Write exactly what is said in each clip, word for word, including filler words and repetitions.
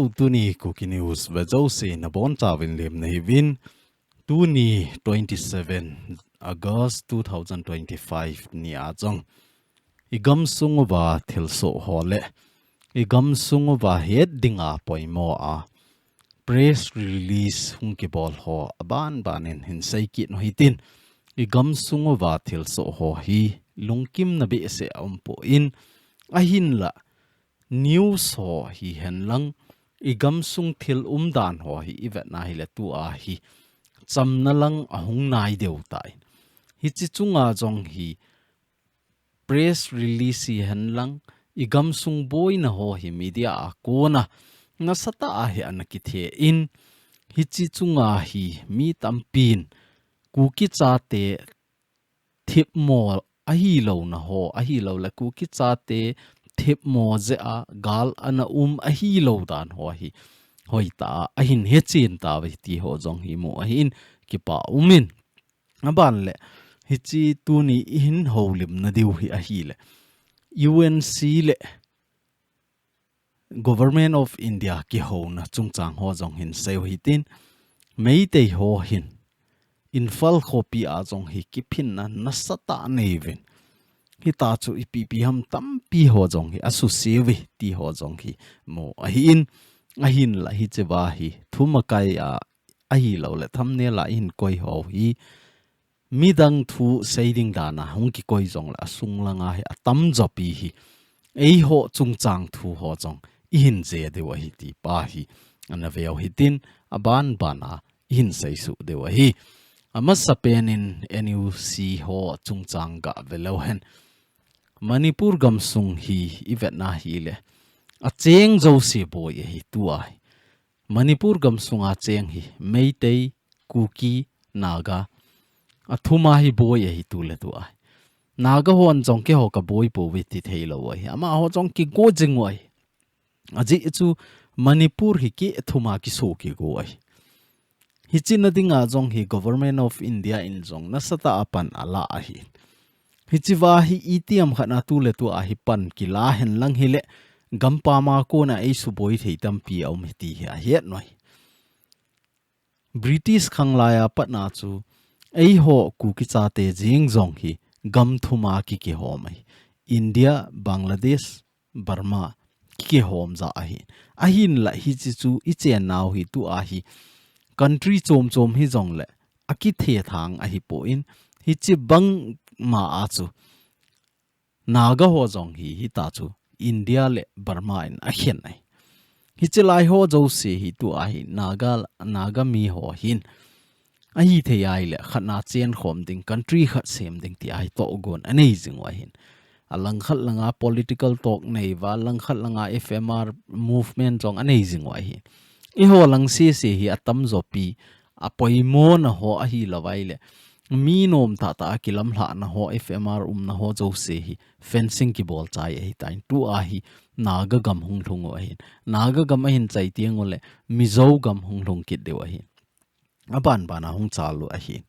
Tuni Kuki News ve jouse nabonchauvin lemna hiuvin. Tuni twenty-seven August two thousand twenty-five ni a jong i gamsung uva thilsoh ho le i gamsung uva het dinga poimo a press release hung kibol ho aban banin hin seikit u hitin, i gamsung uva thilsoh ho hi lungkimna behseh a umpoi, ahinla news ho hihen lang, i gamsung thil umdan ho hi i vetna hile tua hi chamna lang ahung nai deu tai. Hiche chunga jong hi press release hihen lang, i gamsung boina ho hi media a kona nasatah a hi ana kithe in, hiche chunga hi mi tampin Kuki chate thipmo ahilouna ho, ahilou le Kuki chate thipmo jeh a gal ana um ahilou dan ho hi hoitah a ahin hechen tauve ti ho jong hi mu ahin, kipa umin. Aban le hiche tuni i hin houlimna diu hi ahile U N C le Government of India kihouna chungchang ho jong hin sei u hitin, Meitei ho hin Imphal khopi a jong hi kiphinna nasatah nei uvin, hita chu ipi ipi ham tampi ho jong hi asuse uve ti ho jong hi mu ahin, ahinla hichea hi thumakai a ahilou le thumbnail a i hin koi ho hi midang thu sei ding dan a hung kikoi jong le asung langa hi atamjo pi hi eiho chungchang thu ho jong i hin je diu ahi ti pa hi ana veu hitin, aban ban a i hin seisuh diu ahi. Amasapen in N U C ho chungchang gah ve leu hen, Manipur gamsung hi i vetna hile acheng jouse boi ahi tua hi. Manipur gamsunga cheng hi Meitei, Kuki, Naga, athuma hi boi ahi tu le tua hi. Naga hon jong keiho kaboi pouve ti theilou ahi. Amaho jong kigo jing u ahi. Ajeh chu Manipur hi kei thuma kiso kigo ahi. Hiche na dinga jong hi Government of India in jong nasatah a pan ala ahi. Hichea hi itiham khat a tu le tua hi pan kila hen lang hile gampam a kona eisuboi thei tampi aum hi ti hi ahet u ahi. British khanglai a pat na chu eiho Kuki chate jeng jong hi gam thuma kikihom ahi. India, Bangladesh, Burma kikihom ja ahi. Ahinla hiche chu i chennau hi tua hi country chom chom hi jong le akithethang ahipon, hiche bang ma a chu Naga ho jong hi hita chu India le Burma in akhen ahi. Hiche lai ho jouse hi tua hi Naga, Naga mi ho hin ahithei ahile khat na chenkhom ding, country khat sem ding ti ahi tohgon anei jing u ahin. Alangkhat langa political talk nei uva, langkhat langa F M R movement jong anei jing u ahin. Eiho lang sese hi atamjo pi, apoimona ho ahilou ahile mi nom tahtah a kilamlhahna ho, F M R umna ho jouse hi fencing kibol chai ahitan, tua hi Naga gam hung lhung u ahin. Naga gam ahin chai teng ule Mizo gam hung lhung kit diu ahin. Aban ban a hung chal u ahin.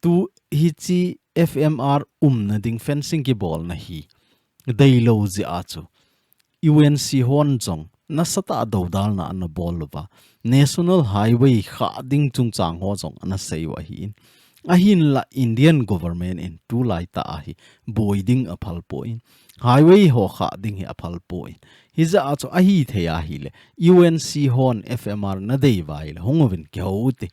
Tu hiche F M R umna ding fencing kibolna hi deilou jeh a chu U N C hon jong nasatah a dodalna ana bol uva, National Highway khah ding chungchang ho jong ana sei u ahin. Ahinla Indian government in tulai tah a hi boi ding aphal pon, highway ho khah ding hi aphal pon. Hijeh a chu ahithei ahile U N C hon F M R nadei uva ahile hung uvin kihou u hite,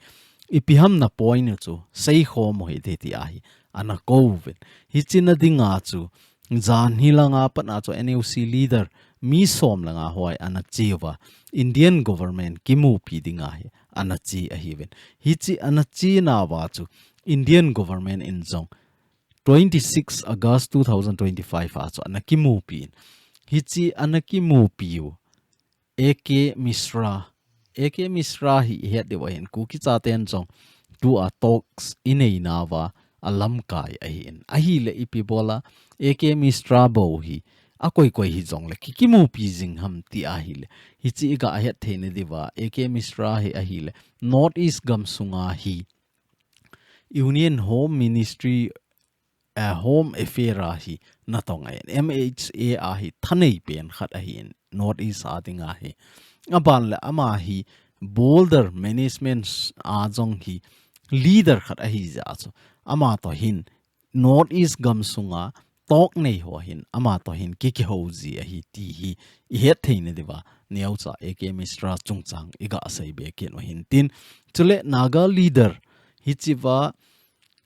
ipi ham napoina chu seikhom u hite ti ahi ana kou uvin. Hiche na dinga chu jan hi langa pat na chu N U C leader mi som langa ho hi ana che uva, Indian government kimupi dinga hi ana che ahiuvin. Hiche ana chena uva chu Indian government in jong twenty six August two thousand twenty five a chu ana kimupi in. Hiche ana kimupi u A K Mishra, A K Mishra hi ihet diu ahin, Kuki chaten jong tua talks inei nauva alamkai ahin. Ahile ipi bola A K Mishra bou hi akoi koi hijongle ki, kimupi jing ham ti ahile, hiche iga het theina diuva, A K Mishra hi ahile North East gamsunga hi Union Home Ministry, eh, Home Affair a hi natong ahin, M H A a hi thanei pen khat ahin, North East a dinga hi. Aban le ama hi border management a jong hi leader khat ahi jeh a chu, ama toh hin North East gam sunga tawk nei ho hin ama toh hin ki kihou ji ahi ti hi i het thei na diuva neocha A K Mishra chungchang i ga sei be kit u hin tin. Chule Naga leader hichea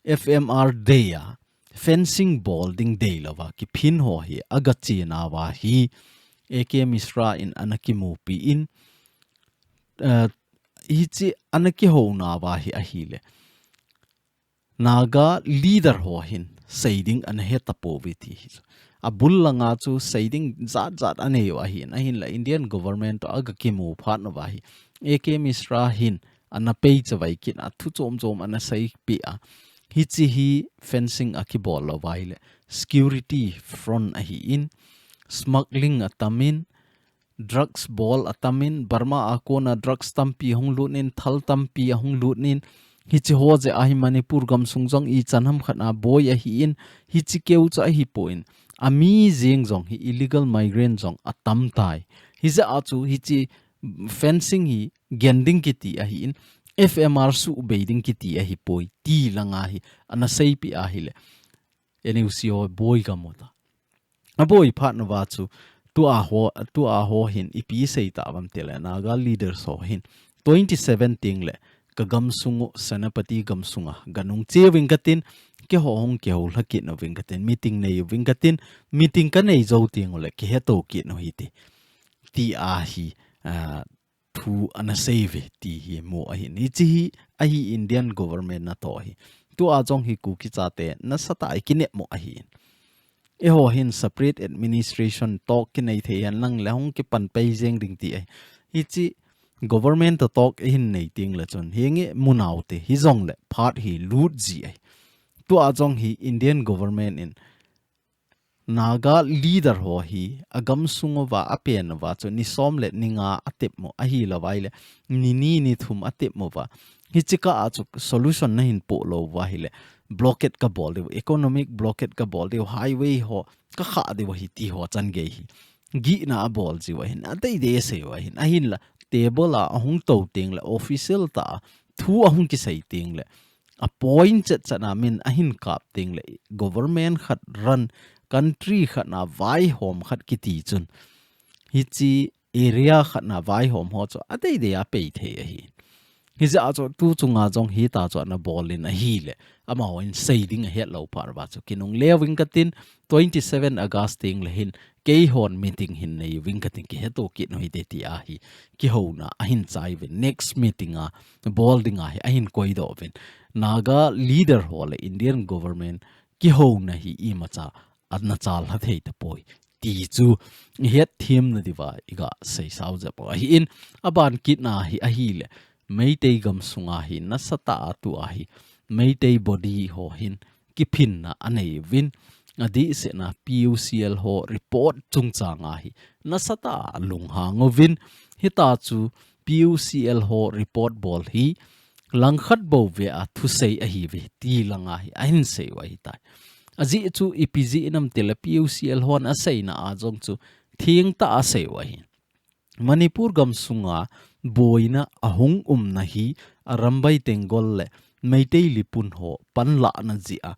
F M R dei a fencing bol ding dei louva kiphin ho hi aga chena uva hi A K Mishra in ana kimupi in, eh, hiche ana kihouna uva hi ahile Naga leader ho hin sei ding ana he tapouve ti hi. Abul langa chu sei ding jat jat anei u ahin, ahinla Indian government toh aga kimu phat nauva hi A K Mishra hin ana pei chavai kit a thu chom chom ana seipi a. Hiche hi fencing a kibol lou uva ahile security front ahin, smuggling atam in, drugs bol atam in, Burma a kona drugs tampi hung lut in, thal tampi ahung lut in, hiche ho jeh a hi Manipur gam sung jong ichan ham khat a boi ahin, hiche keu chu ahipoi. Ami jeng jong hi illegal migrant jong atam tai. Hijeh a chu hiche fencing hi gen ding kiti ahin, F M R subei ding kiti ahipoi ti langa hi ana seipi ahile N U C ho boi gam u ta. Aboi phat nauva chu tua ho, tua ho hin ipi sei tauvam tile Naga leaders ho hin twenty seven teng le ka gam sung u Senapati gam sunga ga nung che uving katin, keiho hung kihou lha kit nauving katin, meeting nei uving katin, meeting kanei jou teng ule kiheto kit nau hite. Ti ahi, ah, thu ana seiuve ti hi mu ahin. Hiche hi ahi Indian government natoh hi. Tua jong hi Kuki chate nasatah a ikinepmo ahin. Eiho hin separate administration talk kinei thei hen lang le hung kipan pei jeng ding ti ahi. Hiche government toh talk ihin nei teng le chun hinge mu nau te hijongle phat hi lut ji ahi. Tua jong hi Indian government in Naga leader ho hi agam sung uva apen uva chu ni som le ni nga atepmo ahilouva ahile ni ni ni thum atepmo uva. Hiche kah a chu solution nahin po lou uva ahile blockade kabol diu, economic blockade kabol diu, highway ho kakha diu ahi ti ho chan gei hi. Gihna abol jiu ahin, adei dei asei u ahin, ahinla table a ahung tou teng le official tah a thu ahung kisei teng le a point chet chet a min ahin kap teng le government khat run, country khat na vaihom khat kiti chun hiche area khat na vaihom ho chu adei dei a pei thei ahi. Hijeh a chu tu chunga jong hita chu ana bol in ahile amahon sei ding ahet lou phat uva chu kinungle uving katin twenty seven August teng le hin keihon meeting hin nei uving katin kiheto kit nau hite ti ahi. Kihouna ahin chai uvin next meeting a bol ding ahi ahin koidoh uvin. Naga leader ho le Indian government kihouna hi imacha ana chal lha thei tapoi ti chu ihet them na diuva iga sei sao jep u ahin, aban kit na hi ahile Meitei gam sunga hi nasatah a tua hi Meitei body ho hin kiphinna anei uvin, adehsetna P U C L ho report chungchang a hi nasatah a lunghang uvin, hita chu P U C L ho report bol hi langkhat bou vea thusei ahiuve ti langa hi ahin sei u ahitai. Ajeh chu ipi jeh inam tile P U C L hon aseina a jong chu thengtah a asei u ahi. Manipur gam sunga boina ahung umna hi Arambai Tenggol le Meitei lipun ho panlahna jeh a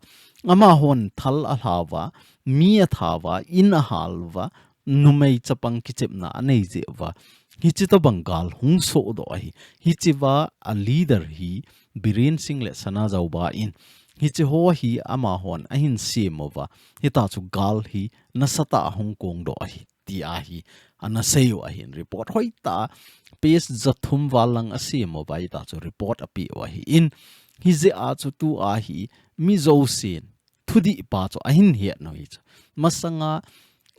amahon thal alhauva, mi athauva, in ahalva, numei chapang kichepna anei jeh uva, hiche tobang gal hung sohdoh ahi. Hichea a leader hi Biren Singh le Sana Zaoba in hiche ho hi amahon ahin sem uva, hita chu gal hi nasatah a hung kongdoh ahi ti ahi ana sei u ahin, report hoitah a page jathum val lang asem uva, hita chu report apeh u ahin, hijeh a chu tua hi mi jousen thudih pa chu ahin het nau hi chu. Masanga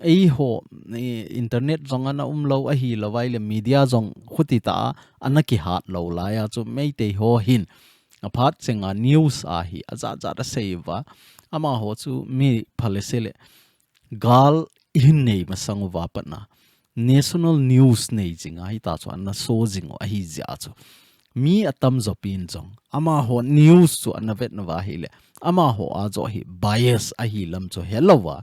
eiho, eh, internet jong ana umlou ahilouva ahile media jong khuti tah a ana kihat lou laiya chu Meitei ho hin aphat chenga news a hi ajat jat asei uva. Amaho chu mi phalese le gal ihin nei masang uva patna national news nei jinga hita chu ana so jing u ahi jeh a chu mi atamjo pen jong amaho news chu ana vet nauva ahile amaho a joh hi bias ahi lam chu helouva,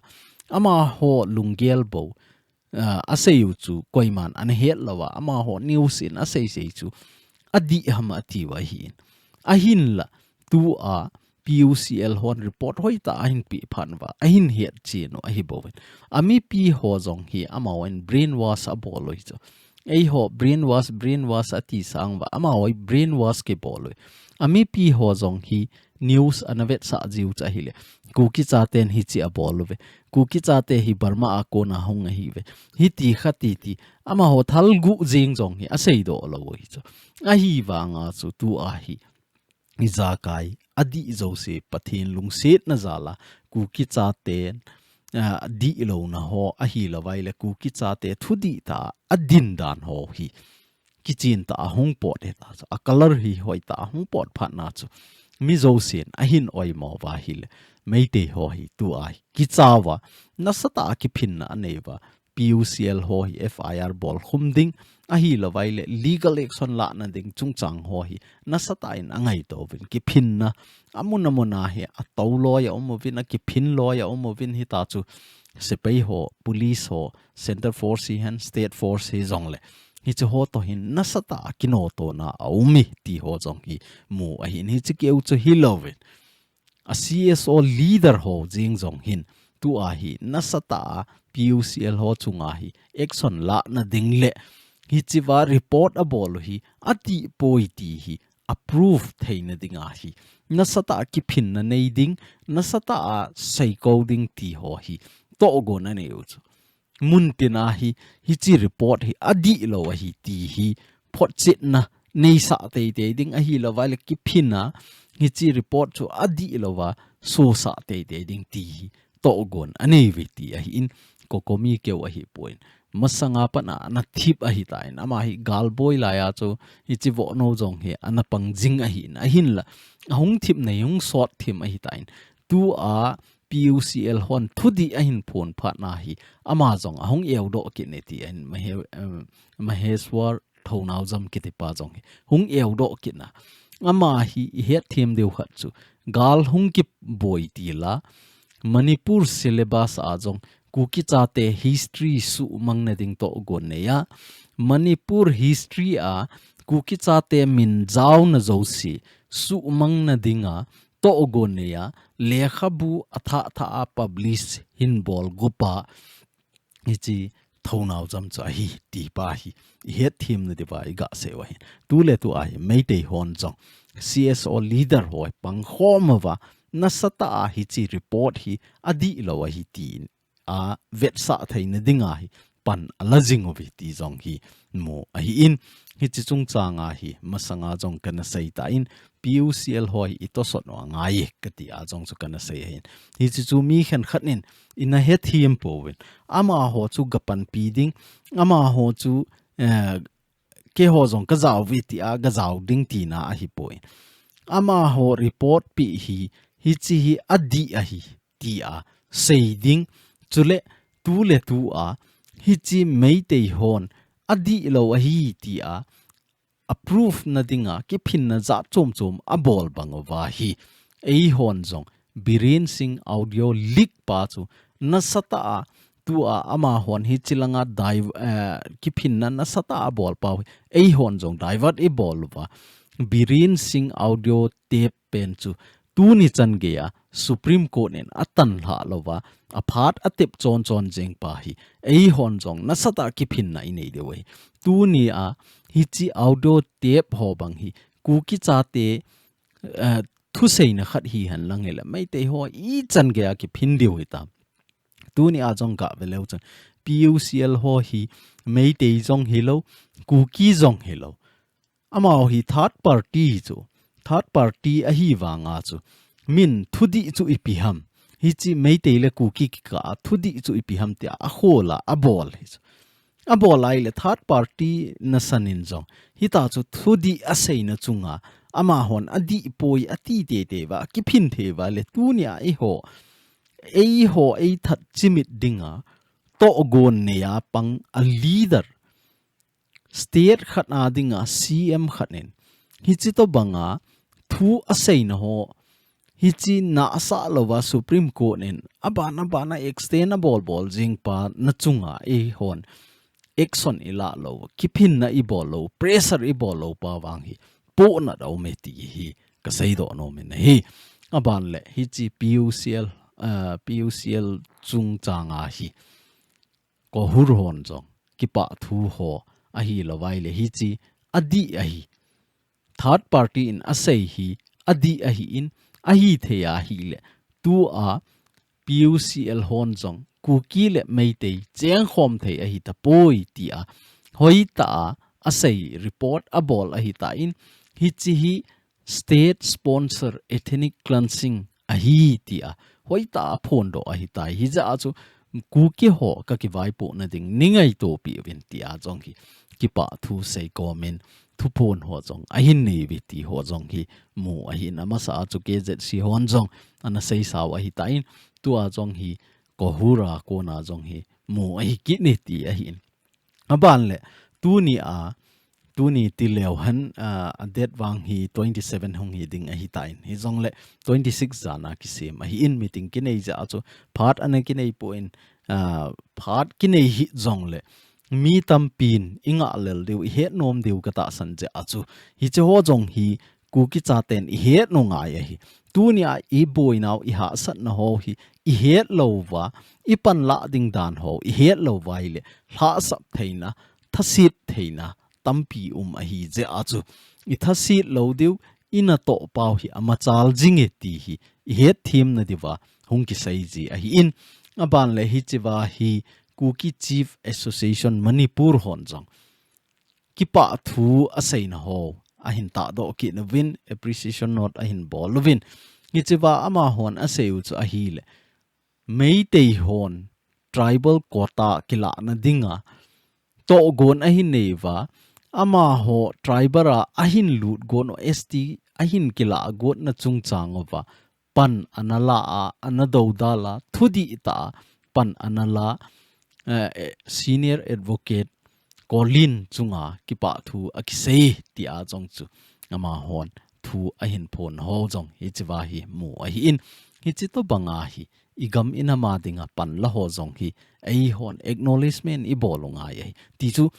amaho lunggel bou ah, asei u chu koiman ana het lou a, amaho news in asei sei chu adih ham ati u ahin. Ahinla, tua P U C L hon report hoitah ahin peh phat uva, ahin het chen u ahi bou in. Amipi ho jong hi amahon brainwash abol u hi chu. Eiho brainwash, brainwash ati sang uva, amaho hi brainwash kibol u hi. Amipi ho jong hi news ana vetsah jiu chu ahile, Kuki chaten hichi abol uve. Kuki chate hi Burma a kona hung ahiuve. Hiti khati ti, amaho thalgu jing jong hi aseidoh lou u hi chu. Ahivanga chu tua hi ijakai adih jouse Pathen lungsetna jal a Kuki chaten, ah, dihlouna ho ahilou vaile Kuki chate thudih tah a adin dan ho hi kichen tah a hung pot hita chu, a color hi hoitah a hung pot phat na chu, mi jousen ahin oimo uva ahile, Meitei ho hi tua hi kicha uva, nasatah a kiphinna anei uva, P U C L ho hi F I R bolkhum ding, ahilou vaile legal action lahna ding chungchang ho hi nasatah in angaito uvin, kiphinna amun amun a hi atou loi aum uvin, akiphin loi aum uvin, hita chu sepai ho, police ho, Centre Force hihen, State Force hijongle, hiche ho toh hin nasatah a kinotona aum e ti ho jong hi mu ahin, hiche keu chu hilouvin, a C S O leader ho jeng jong hin tua hi nasatah a P U C L ho chunga hi action lahna ding le hiche va report abol u hi adih poi ti hi approve theina dinga hi nasatah a kiphinna nei ding, nasatah a seikou ding ti ho hi tohgon anei u chu. Muntina hi, hiche report hi adih lou ahi ti hi photchetna neisah teitei ding, ahilou vaile kiphinna hiche report chu adih lou va sosah teitei ding ti hi tohgon anei uve ti ahin, COCOMI keu ahipoi. Masanga pat a ana thip ahitan, ama hi galboi laiya chu hiche vohnou jong hi ana pang jing ahin, ahinla ahung thip nei, hung sot thim ahitan, tua P U C L hon thudih ahin phon phat na hi ama jong ahung eudoh kit e ti ahin, Mahe-, em, Maheshwar Thounaojam kitipa jong hi hung eudoh kit na. Ama hi ihet them diu khat chu, gal hung kiboi tila, Manipur syllabus a jong Kuki chate history suhmang na ding tohgon neiya, Manipur history a Kuki chate min jaona jouse suhmang na dinga tohgon neiya, lekhabu athah thah a publish hin bol gupa hiche Thounaojam chu ahi, tipa hi ihet them na diuva iga sei u ahin. Tule tua hi Meitei hon jong C S O leader ho hi pangkhom uva, nasatah a hiche report hi adih lou ahi tin a vetsah theina dinga hi pan ala jing uve ti jong hi mu ahin, hiche chungchang a hi masanga jong kana sei tan, P U C L ho hi itosot u angai e kati a jong chu kana sei ahin. Hiche chu mi khenkhat in ina hethem pouvin, amaho chu ga panpi ding, amaho chu, eh, keiho jong kajao uve tia gajao ding tina ahipoi. Amaho report peh hi, hiche hi adih ahi tia sei ding, chule tule tua hiche Meitei hon adih lou ahi tia approve na dinga kiphinna jat chom chom abol bang uva hi, eihon jong Biren Singh audio leak pa chu nasatah a tua amahon hiche langa div-, eh, kiphinna nasatah a abol pau hi, eihon jong divert ibol uva, Biren Singh audio tape pen chu tuni chan geiya Supreme Court in atan lhah louva, aphat atep chon chon jeng pa hi, eihon jong nasatah a kiphinna inei diu ahi. Tunia hiche audio tape ho bang hi Kuki chate, eh, thuseina khat hihen lang hile, Meitei ho ichan geiya kiphin diu hitam. Tunia jong gave leu chun, P U C L ho hi Meitei jong hilou, Kuki jong hilou. Amaho hi third party chu, third party ahivanga chu, min thudih chu ipi ham, hiche Meitei le Kuki kikah a thudih chu ipi ham tia akhola abol hi chu. Abol ahile third party nasan in jong, hita chu thudih aseina chunga amahon adih poi ati teitei uva, akiphin thei uva le tunia eiho, eiho eithat chimit dinga tohgon neiya pang a leader, state khat a dinga C M khat in hiche tobanga thu aseina ho, Hichi nasah louva Supreme Court in aban aban a extend abol bol jing pa na chunga eihon action ilah lou, kiphinna ibol lou, pressure ibol lou pa vang hi pohnat a um e ti hi kasei doh nom in ahi. Aban le hichi P U C L, ah, P U C L chungchang a hi KOHUR hon jong kipah thu ho ahi lou vai le hichi adih ahi. Third party in asei hi adih ahi in, ahi thei ahi le tua P U C L hon jong Kuki le Meitei chengkhom thei ahi tapoi tia hoitah a asei report abol ahi tan, hichi hi state sponsor ethnic cleansing ahi tia hoitah a phondoh ahi tai. Hijeh a chu Kuki ho kakivaipoh nading nei ngaito peh uvin tia jong hi kipah thu sei komin thuphon ho jong ahin nei uve ti ho jong hi mu ahin, amasa a chu K Z C hon jong ana seisa u ahi tan, tua jong hi KOHUR a kona jong hi mu ahi kit e ti ahin. Aban le tuni a, tuni tileu hen, ah, a date vang hi twenty seven hung hi ding ahi tan. Hijong le twenty six jan a kisem ahi in, meeting kinei jeh a chu phat ana kinei pon, ah, phat kinei hih jong le mi tampin ingah lel diu, ihet nom diu katahsan jeh a chu hichi ho jong hi Kuki chaten ihet u ngai ahi. Tuni a iboinau ihahsatna ho hi ihet louva, ipanlah ding dan ho ihet lou vai le lhahsap theina, thasit theina tampi um ahi jeh a chu ithasit lou diu, inatoh pau hi amachal jing e ti hi ihet themna diuva hung kisei ji ahi in. Aban le hichiva hi Kuki Chief Association Manipur hon jong kipah thu aseina ho ahin tahdoh kit uvin, appreciation note ahin bol uvin. Hichiva amahon asei u chu ahi le, Meitei hon tribal quota kilahna dinga tohgon ahin nei uva, amaho tribal a ahin lut gon u, S T ahin kilah got na chungchang uva pan ana la a, ana dodal a, thudih tah a pan ana la, eh, eh, senior advocate Colin chunga kipah thu akisei tia jong chu amahon thu ahin phon ho jong hichiva hi mu ahi in, hichi tobang a hi igam inam a dinga pan la ho jong hi eihon acknowledgement ibol u ngai ahi. Ti chu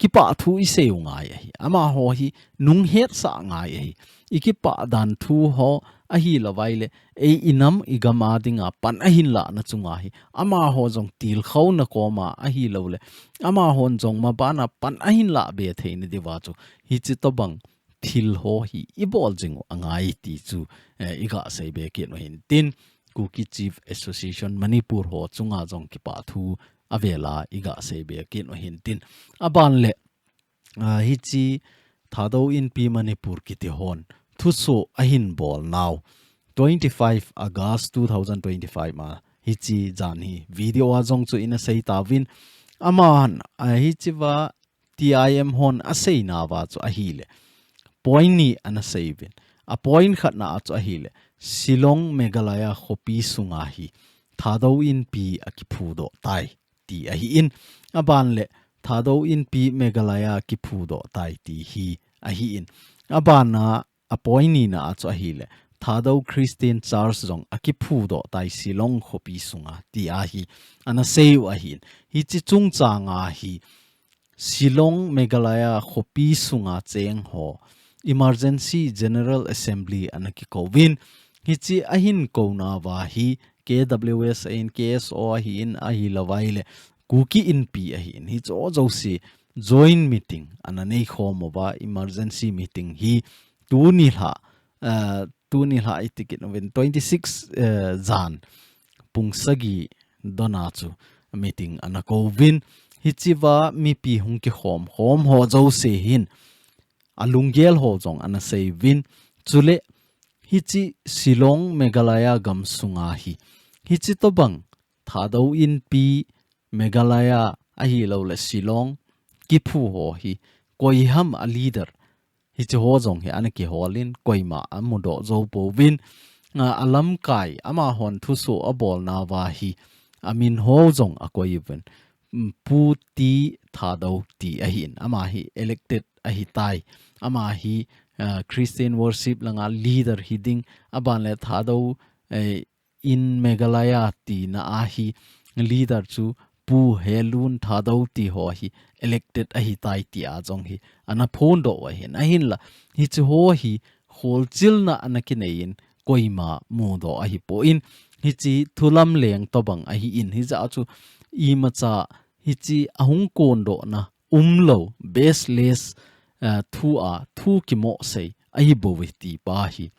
kipah thu isei u ngai ahi. Amaho hi nunghetsah ngai ahi. Ikipah dan thu ho ahi lou vai le, ei inam igam a dinga pan ahin lahna chunga hi amaho jong tilkhouna koma ahi lou le, amahon jong maban a pan ahin lah be theina diuva chu hichi tobang thil ho hi ibol jing u angai ti chu, eh, iga sei be kit u hin tin, Kuki Chief Association Manipur ho chunga jong kipah thu avel a iga sei be kit u hin tin. Aban le, ah, hichi Thadou Inpi Manipur kiti hon thusoh ahin bol nau twenty five August two thousand twenty five ma hichi jan hi video a jong chu ina sei tauvin, aman, ah, hichiva T I M hon aseina uva chu ahi le, point ni ana sei uvin. A point khatna a chu ahi le, Shillong Meghalaya khopi sunga hi Thadou Inpi akiphudoh tai ti ahi in, aban le Thadou Inpi Meghalaya kiphudoh tai ti hi ahi in. Aban a, a point nina a chu ahi le, Thadou Christian Church jong akiphudoh tai Shillong khopi sunga ti ahi ana sei u ahi in. Hichi chungchang a hi Shillong, Meghalaya khopi sunga cheng ho Emergency General Assembly ana kikou vin. Hichi ahin kouna uva hi K W S ahin, K S O ahin, ahi lou vai le Kuki Inpi ahin. Hicho jouse joint meeting ana nei khom uva, emergency meeting hi tuni lha, eh, tuni lha iti kit uvin twenty six, eh, jan pung sagi dona chu meeting ana kou vin. Hichiva mipi hung kikhom khom ho jouse hin alunggel ho jong ana sei vin. Chule hichi Shillong Meghalaya gam sunga hi, hichi tobang Thadou Inpi Meghalaya ahi lou le Shillong kiphu ho hi koi ham a leader. Hichi ho jong hi ana kihol in koima amudoh jou pouvin. A, alamkai amahon thusoh abolna uva hi amin ho jong akoi uvin. Mm, Pu T Thadou ti ahin. Ama hi elected ahi tai. Ama hi ah, Christian worship langa leader hiding, aban le Thadou, eh, in Meghalaya tina ahi leader chu Pu Helun Thadou ti ho hi elected ahitai tia jong hi ana phondoh u ahin. Ahinla, hiche ho hi kholchilna ana kinei in koima mudoh ahipoi. Hiche thulamleng tobang ahin, hijeh chun imacha hiche ahung kondohna umlou, baseless, ah, thu a, thu kimohsei ahibouve ti pa hi,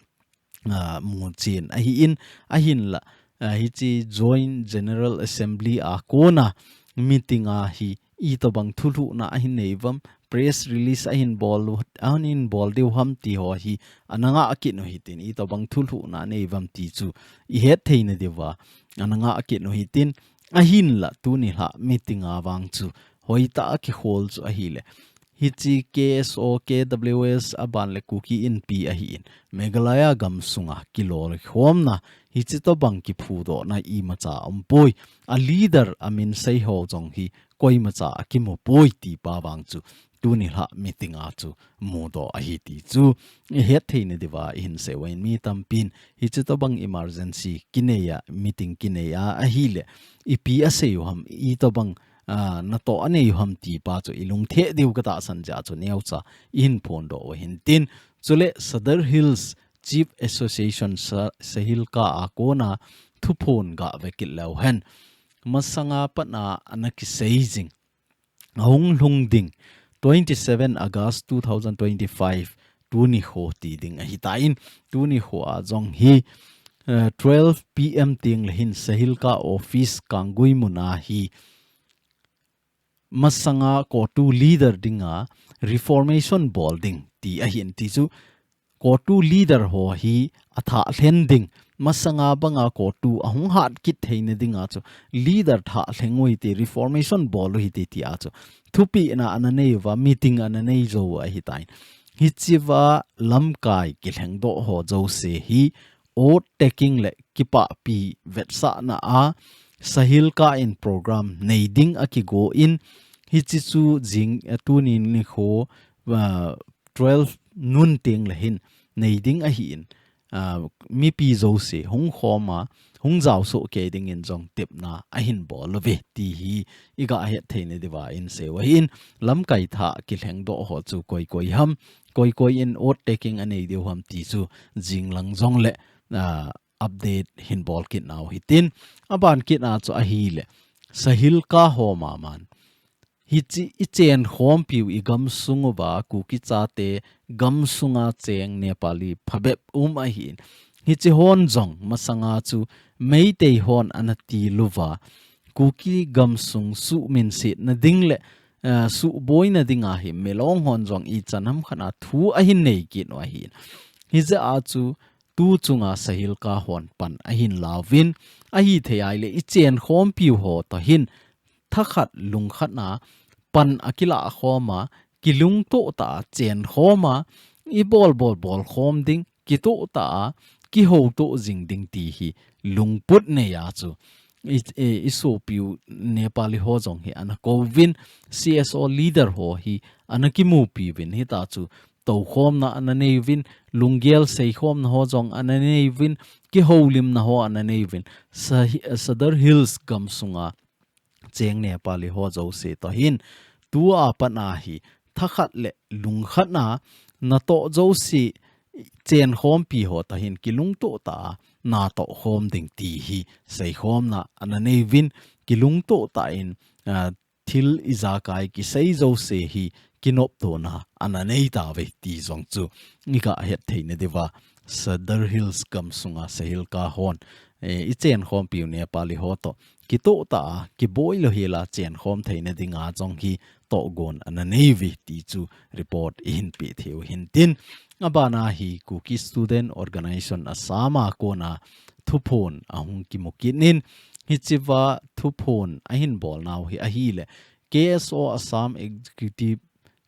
ah, muchen ahin, ahinla, ah, hiche Joint General Assembly a kona meeting a hi itobang thulhuhna ahin nei uvam, press release ahin bol u, ahin bol diu ham ti ho hi ana ngah kit u hitin, itobang thulhuhna nei uvam ti chu ihet theina diuva ana ngah kit u hitin, ahinla tuni lha meeting a vang chu hoitah a kikhol chu ahile, hiche K S O, K W S aban le Kuki Inpi ahin, Meghalaya gamsunga kilolkhomna, hiche tobang kiphudohna imacha aumpoi. A leader amin sei ho jong hi koimacha akimupoi ti pa vang chu tuni lha meeting a chu mudoh ahi ti chu ihet theina diuva ihin sei uvin, mi tampin hiche tobang emergency kinei a, meeting kinei a ahile, ipi asei u ham, itobang, ah, natoh anei u ham ti pa chu ilungthim diu katahsan jeh chun neocha ihin phondoh u hintin. Chule Sadar Hills Chief Association Sa-, Sahilka a kona thuphon gave kit leu hen. Masanga pat a ana kisei jing, ahung lhung ding twenty seven August two thousand twenty five, tuni kho ti ding ahitan, tuni kho a jong hi, eh, twelve P M teng le hin Sahilka office Kanggui mun a hi masanga CoTU leader dinga reformation bol ding ti ahin ti chu, CoTU leader ho hi athah lhen ding, masanga banga CoTU ahung hat kit theina dinga chu leader thah lheng u hite, reformation bol u hite tia chu thupeh na ana nei uva, meeting ana nei jou u ahitan. Hichea lamkai kilhengdoh ho jouse hi oath taking le kipahpi vetsahna a Sahilka in program nei ding akigon, hiche chu jing, eh, tuni nikho, ah, twelve noon teng le hin nei ding ahin, ah, mipi jouse hung khom a, hung jaosoh kei dingin jong tepna ahin bol uve ti hi iga het theina diuva ihin sei u ahin, lamkai thah kilhengdoh ho chu koi koi ham, koi koi in oath taking anei diu ham ti chu jing lang jong le, ah, update hin bol kit nau hitin, aban kit a chu ahile Sahilka ho maman hiche i chenkhompiu i gamsung uva Kuki chate gamsunga cheng Nepali phabep um ahin. Hiche hon jong masanga chu Meitei hon ana til uva Kuki gamsung suhminset na ding le, eh, suhboina dinga hi Milong hon jong ichan ham khat a thu ahin nei kit u ahin. Hijeh a chu tu chunga Sahilka hon pan ahin lauvin, ahithei ahile i chenkhompiu ho toh hin thakhat lungkhat a pan akilah khom a, kilungtoh tah a chenkhom a, i bol bol bol khom ding, kitoh tah a, kihoutoh jing ding ti hi lungput nei a chu i, i, i sopiu Nepali ho jong hi ana kouvin, C S O leader ho hi ana kimupi uvin, hita chu toukhomna ana nei uvin, lunggel seikhomna ho jong ana nei uvin, kihoulimna ho ana nei uvin, Sa-, Sadar Hills gamsunga cheng Nepali ho jouse toh hin, tua pat a hi thakhat le lungkhat a natoh jouse chenkhompi ho toh hin kilungtoh tah a natoh khom ding ti hi seikhomna ana nei uvin, kilungtoh tah in, ah, thil ijakai kisei jouse hi kinoptona ana nei tauve ti jong chu iga het theina diuva Sadar Hills gamsunga Sahilka hon, eh, i chenkhompiu Nepali ho toh kitoh tah a, kiboi louhel a chenkhom theina dinga jong hi tohgon ana nei uve ti chu report ihin pe thei u hintin. Abana hi Kuki Student Organization Assam a kona thuphon ahung kimu kit in, hichea thuphon ahin bol nau hi ahile K S O Assam Executive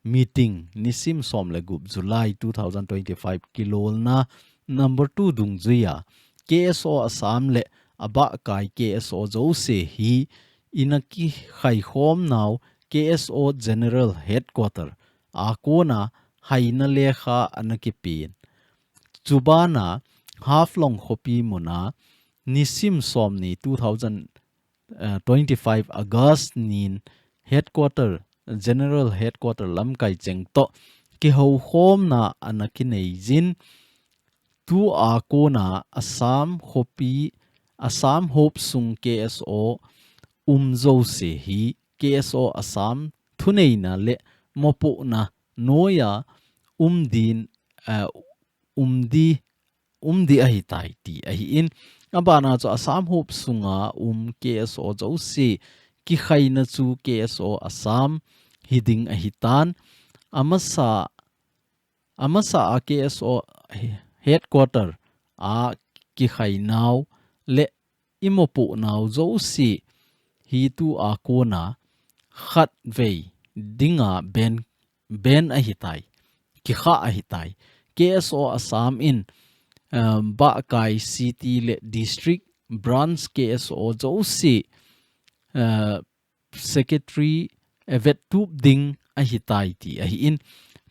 Meeting nisim som le gup July two thousand twenty-five kilolna number two dungjuia K S O Assam le abahkai K S O jouse hi ina kikhaikhom nau K S O General Headquarter a kona haina lekha ana kipen. Chubana Haflong khopi muna nisim somni two thousand twenty-five August nin headquarter, General Headquarter lamkai cheng toh kihoukhomna ana kineijin, tua kona Assam khopi, Assam hop sung K S O um jouse hi K S O Assam thuneina le mopohna noiya um din, eh, um di, um di ahitai ti ahin. Abana chu Assam hop sunga um K S O jouse kikhaina chu K S O Assam hiding ahitan. Amasa, amasa a K S O headquarter a kikhainau le imopohnau jouse hi tua kona khatvei dinga ban, ban ahitai, kikha ahitai. K S O Assam in, um, bahkai city le district branch K S O jouse, uh, secretary avettup ding ahitai ti ahin.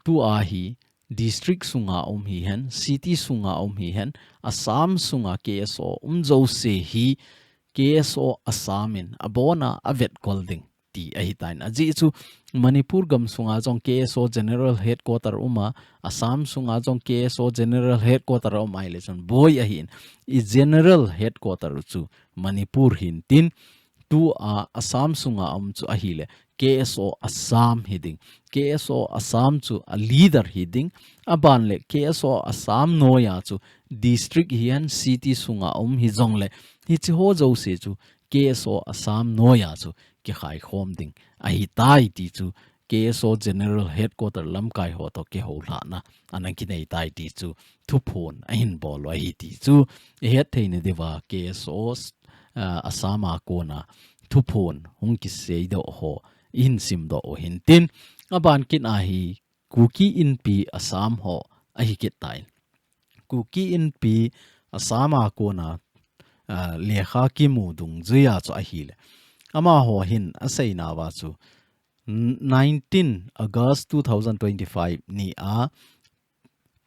Tua hi district sunga um hihen, city sunga um hihen, Assam sunga K S O um jouse hi K S O Assam in abona avetkol ding ti ahitan. Ajeh chu Manipur gam sunga jong K S O General Headquarter uma, Assam sunga jong K S O General Headquarter um ahile chun boi ahin. I General Headquarter chu Manipur hintin, tua Assam sunga um chu ahile K S O Assam hiding. K S O Assam chu a leader hiding. Aban le K S O Assam noiya chu district hihen, city sunga um hijongle hiche ho jouse chu K S O Assam noiya chu kikhaikhom ding ahitai ti chu K S O General Headquarter lamkai ho toh kihoulhahna ana kineitai ti chu thuphon ahin bol u ahi ti chu ihet theina diuva K S O, ah, Assam a kona thuphon hung kiseidoh ho ihin simdoh u hintin, aban kit a hi Kuki Inpi Assam ho ahi kit tai. Kuki Inpi Assam a kona, ah, lekha kimu dungjuiya chu ahile, amaho hin aseinauva chu, nineteen August two thousand twenty-five nia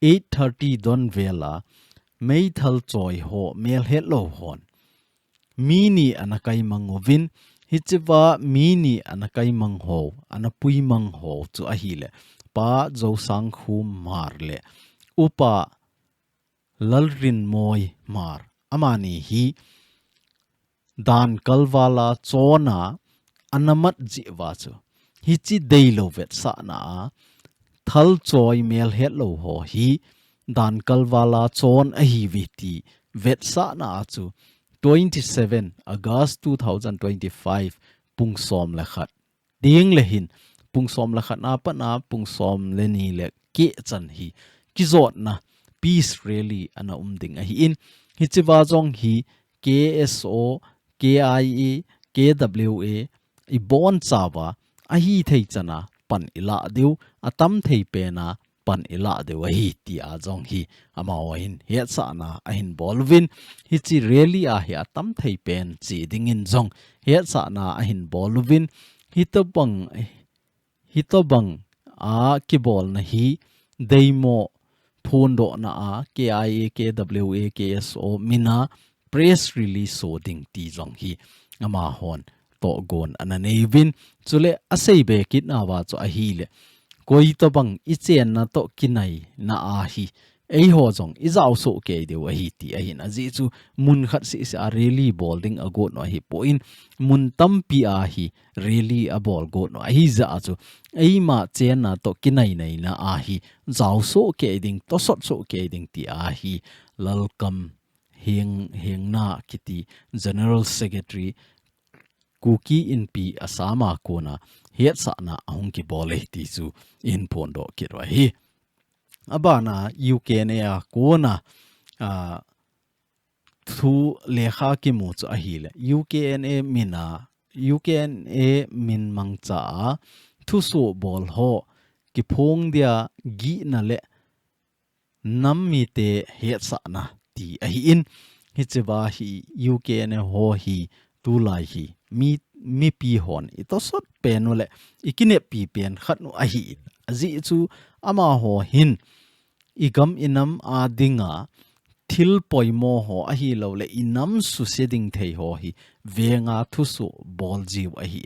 eight thirty don vela meithal choi ho melhetlou hon mi ni ana kaimang uvin, hichea mi ni ana kaimang ho, ana puimang ho chu ahile, Pa Josangkhum Hmar le Upa Lalrinmoi Hmar, amani hi dan kalvala chona ana mat jeh uva chu hiche deilou vetsahna a thalchoi melhetlou ho hi dan kalvala chon ahiuve ti vetsahna a chu twenty-seven August two thousand twenty-five pung som le khat teng le hin pung som le khat na pat a pung som le ni le keh chan hi kijotna peace rally ana um ding ahin, hichea jong hi K S O, K I A, K W A ibonchauva ahithei chana pan ilah diu, atamthei pena pan ilah diu ahi tia jong hi amaho hin hetsahna ahin bol uvin, hiche rally a hi atamthei pen che dingin jong hetsahna ahin bol uvin, hitobang, hitobang a kibolna hi deimo phondohna a K I A, K W A, K S O mina press release so ding ti jong hi amahon tohgon ana nei uvin, chule asei be kit nauva chu ahile, koitobang ichenna toh kinaina a hi eiho jong ijaosoh kei diu ahi ti ahin, ajeh chu mun khat seh seh a rally bol ding agot u ahipon, mun tampi a hi rally abol got u ahi jeh a chu eima chenna toh kinainaina a hi jaosoh kei ding, tosot soh kei ding ti a hi Lalkam Heng, Hengna kiti General Secretary Kuki Inpi Assam a kona hetsahna ahung kibol e ti chu ihin phondoh kit u ahi. Abana U K N A a kona, ah, thu lekha kimu chu ahile, U K N A mina, U K N A min mangcha a thusoh bol ho kiphong dia gihna le nam mite hetsahna ti ahin, hichea hi U K N A ho hi tulai hi mi mipi hon i tosot pen u le i kinepi pen khat u ahi. Ajeh chu amaho hin i gam i nam a dinga thil poimo ho ahilou le i nam suse ding thei ho hi venga thuso bol jiu ahi.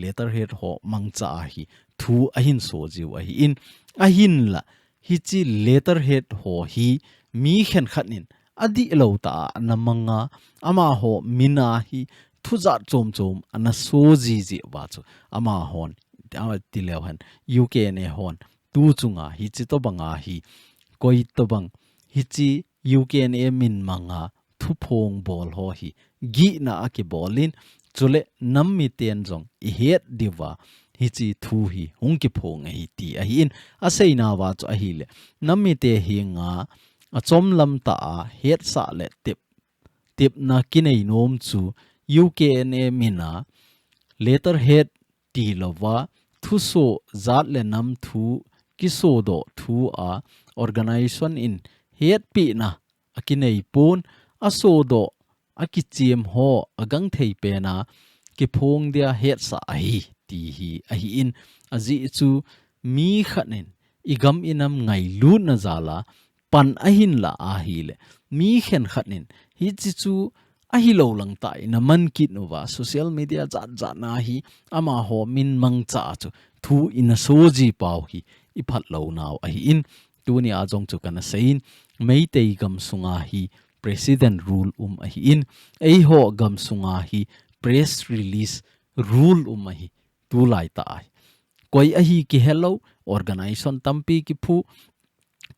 Letterhead ho mangcha a hi thu ahin so jiu ahi in, ahinla hiche letterhead ho hi mi khenkhat in adihlou tah a ana manga, amaho min a hi thu jat chom chom ana so jiji uva chu amahon, a, tileu hen, U K N A hon tu chunga hiche tobanga hi koi tobang hiche U K N A min manga thuphong bol ho hi gihna a kibol in, chule nam miten jong i het diuva hiche thu hi hung kiphong ahi ti ahi in, aseina uva chu ahile nam mite henga achomlam tah a hetsah le tep, tepna kinei nom chu U K N A min a letterhead tilouva thuso jat le nam thu kisodoh thu a organization in hetpina akinei pon, asodoh, akichem ho agangthei pen a kiphong dia hetsah ahi ti hi ahi in, ajeh chu mi khat in i gam i nam ngailutna jal a pan ahin la ahile mi khenkhat in hiche chu ahilou lang tah in ana man kit uva social media jat jat na hi amaho min mangcha a chu thu ina so ji pau hi i phatlou nau ahi in, tuni a jong chu kana sei in, Meitei gam sunga hi president rule um ahi in, eiho gam sunga hi press release rule um ahi, tulai tah a hi. Koi ahi kihelou, organization tampi kiphu,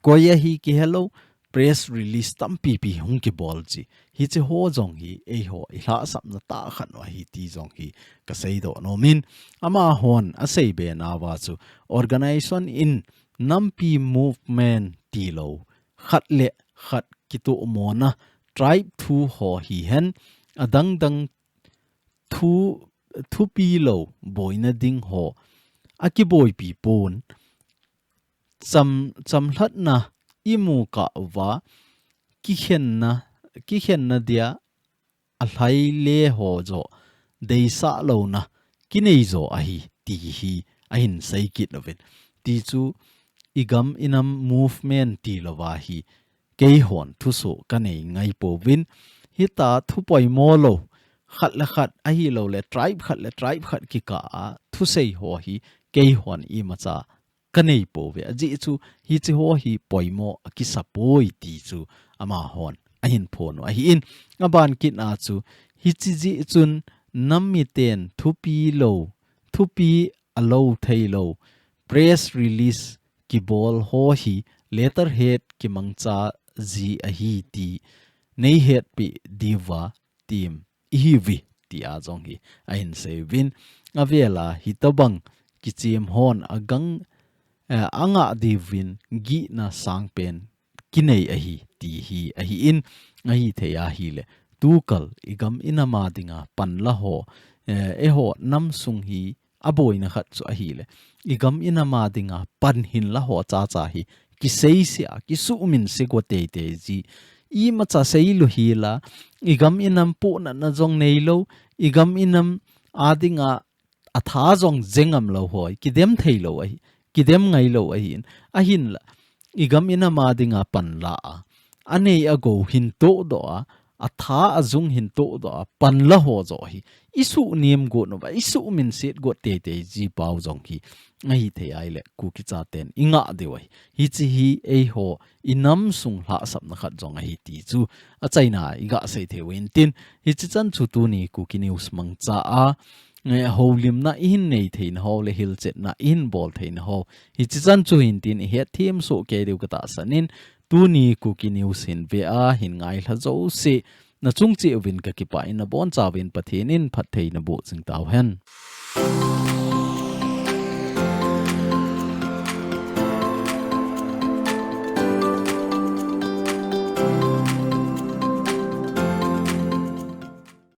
koi ahi kihelou, press release tampi pi hung kibol ji. Hiche ho jong hi eiho i lhahsamna tah khat u ahi ti jong hi ka seidoh nom in, amahon asei be nauva chu organization in nampi movement tilou, khat le khat kitohmona, tribe thu ho hihen, adang dang thu, thupi lou boina ding ho akiboipi pon, cham, chamlhatna imu kah uva kikhenna, kikhenna dia alhai le ho jo deisah louna kinei jo ahi ti hi ahin sei kit uvin. Ti chu i gam i nam movement tilouva hi keihon thuso kanei ngaipouvin. Hita thu poimo lou, khat le khat ahilou le tribe khat le tribe khat kikah a thusei ho hi keihon imacha kanei pouve. Ajeh chu hiche ho hi poimo akisa poi ti chu amahon ahin phon u ahi in, aban kit a chu hiche jeh chun nam miten thupi lou, thupi alou theilou press release kibol ho hi letterhead kimangcha ji ahi ti nei hetpi diuva tim ihiuve ti a jong hi ahin sei uvin. Avel a hitobang kichem hon agang, eh, angah diuvin gihna sangpen kinei ahi ti hi ahi in, ahithei ahile tukal i gam i nam a dinga panla ho, eh, eiho nam sung hi aboina khat chu ahile i gam i nam a dinga pan hinla ho chacha hi kiseise a, kisuhminse go teitei ji. Imacha seilou hila, i gam i nam pohnatna jong neilou, i gam i nam a dinga atha jong jengam lou ho hi kidem theilou ahi, kidem ngailou ahi in, ahinla i gam i nam a dinga panla a, anei agou hin tohdoh a, atha ajung hin tohdoh a, panla ho jo hi isuhnem got uva, isuhminset got teitei ji pau jong hi ahithei ahile Kuki chaten ingah diu ahi. Hiche hi eiho i nam sung lhahsamna khat jong ahi ti chu achaina a iga sei thei uvin tin, hiche chan chu tuni Kuki News mangcha a, eh, houlimna ihin nei theina ho le hilchetna ihin bol theina ho, hiche chan chu hin tin ihet them soh kei diu katahsan in, tuni Kuki News hin ve a hin ngailha jouse nachung cheh uvin kakipah in, nabonchauvin Pathen in phatthei naboh jing tauhen.